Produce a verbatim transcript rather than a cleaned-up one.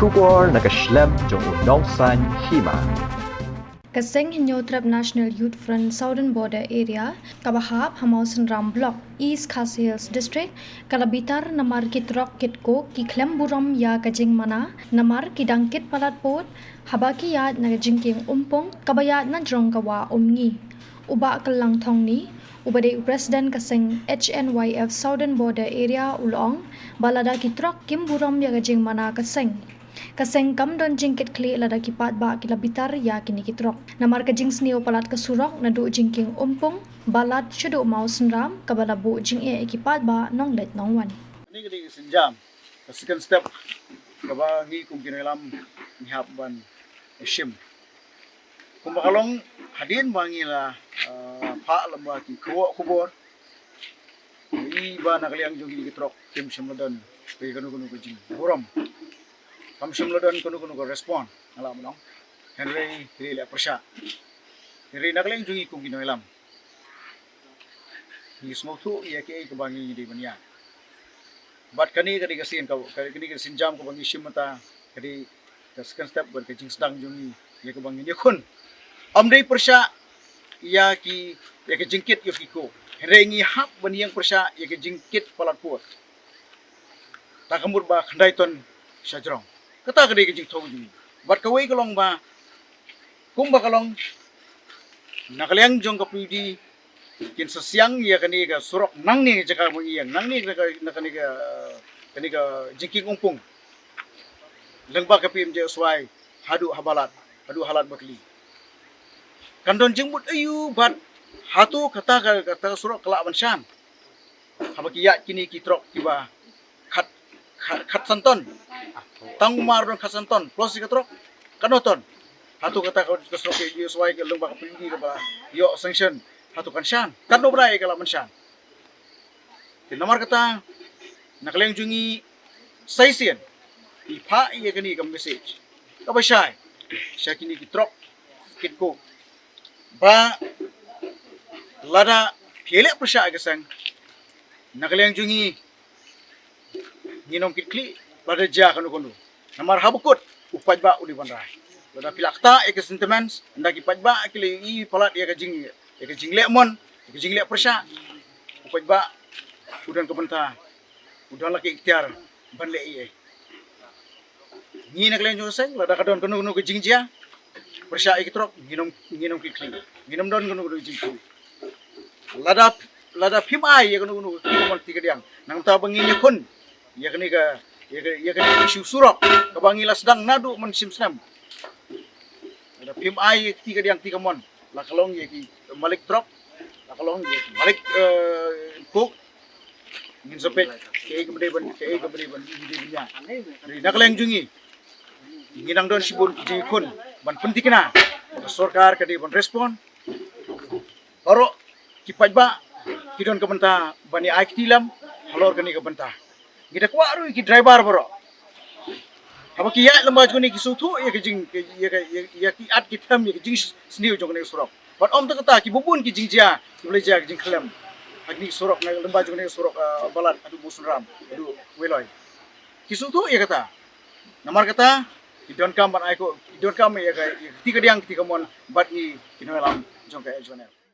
Khubor na ka shlem jong u nongsaiñ hima. Ka seng Hynñiewtrep National Youth Front Southern Border Area kaba hap ha Mawsynram Block, East Khasi Hills District, ka la bitar namar ki trok kit coke ki khlem burom ïa ka jingmana namar ki dang kit palat pud haba ki ïaid na ka jingkieng umpung kaba ïaid na jrong ka wah Umngi. U Bah Kyllang Thongni, uba dei u President ka seng H N Y F Southern Border Area, u la ong ba lada ki trok kim burom ïa ka jingmana ka seng, ka seng kam don jingkitkhlieh lada ki paidbah ki la bitar ïa kine ki trok. Namar ka jingsniew palat ka surok naduh jingkieng umpung ba lad shaduh Mawsynram kaba la buh jingeh ïa ki paidbah nongleit nongwan. Kane ka dei ka sienjam, ka second step kaba ngi kum ki nongïalam ngi hap ban shim. Kumba ka long hadien ba ngi la, ah, phah lem bad ki khubor khubor, i ba na ka liang jong kine ki trok kim shym la don kano kano ka jingburom, kam shym la don kano kano ka respond, nga lah ban ong. Hynrei ki leh pyrshah. Hynrei na ka liang jong ngi kum ki nongïalam ngi sngewthuh ïa kaei kaba ngi dei ban ïa. Bad kane ka dei ka sien ka, kane ka sienjam kaba ngi shim mynta, ka dei ka second step bad ka jingsdang jong ngi ïa kaba ngi ïakhun. Ym dei pyrshah ïa ki, ïa ka jingkit ïa ki coke, hynrei ngi hap ban ïeng pyrshah ïa ka jingkit palat pud. Ta ka mut ba khyndai ton sha jrong. Kata ka dei ka jingthoh jong ngi. Bad kawei ka long ba kumba ka long na ka liang jong ka P U D kin sa siang ïa kane ka surok nangne ka jaka ba ngi ïeng, nangne na ka, na kane ka, kane ka jingkieng umpung lyngba ka P M J S Y haduh ha Balat, haduh ha Lad Bakli. Kan don jingmut aïu bad hato kata ka, kata ka surok ka lah ban shan haba ki ïaid kine ki trok kiba khat, khat, khatsan ton. Tang u mar don khatsan ton plus ïa ka trok, katno ton? Hato kata ka, ka surok ka P M J S Y ka lyngba ka P U D kaba ïoh sanction, hato kan shan? Katno bnai ka lah ban shan? Te namar kata na ka liang jong ngi sa shisien ngi phah ïa kane ka message kaba shai sha kine ki trok kit coke ba lada phi leh pyrshah ïa ka seng, na ka liang jong ngi ngin ym kit khlieh lada jia kano kano. Namar haba kut u paidbah u dei ban rai. Lada phi la ktah ïa ka sentiments, ynda ki paidbah ki la ïohi palat ïa ka jing, ïa ka jingleh mon, ïa ka jingleh pyrshah, u paidbah u don ka bynta, u don la ka iktiar ban leh ei ei. Ngi na ka liang jong ka seng, lada ka don kano kano ka jingjia pyrshah ïa ki trok, ngin ym, ngin ym kit khlieh, ngin ym don kano kano ka jingkhlieh. Lada, lada phim ai ïa kano kano ka kti kamon kti kadiang, nangta ba ngin ïakhun ïa kane ka, ïa ka, ïa kane ka issue surok kaba ngi la sdang naduh mynshem snem. Lada phim ai ïa ka kti kadiang kti kamon, la ka long ïa ki malik trok, la ka long ïa ki malik, eh, coke, ngin sa peit kaei kaba dei ban, kaei kaba dei ban, dei ban ïa. Dei na ka liang jong ngi, ngi nang don shibun ki jingkhun ban pynthikna ba ka sorkar ka dei ban respond. Baroh ki paidbah ki don ka bynta ban ïa ai kti lem halor kane ka bynta. Ngi da kwah ruh ïa ki driver baroh, haba ki ïaid lem bad kane ki sngewthuh ïa ka jing, ïa ka, ïa, ïa ki at ki them ïa ka jingsniew jong kane ka surok. Bad ym tang kata, kiba bun ki jingjia kiba la jia ka jingkhlem ha kane ka surok, na lem bad kane ka surok, ah, Balat haduh Mawsynram haduh Weiloi. Ki sngewthuh ïa kata. Namar kata ki donkam ban ai ko, ki donkam ïa ka, ïa ka kti kadiang kti kamon bad ngi ki nongïalam jong ka H N F.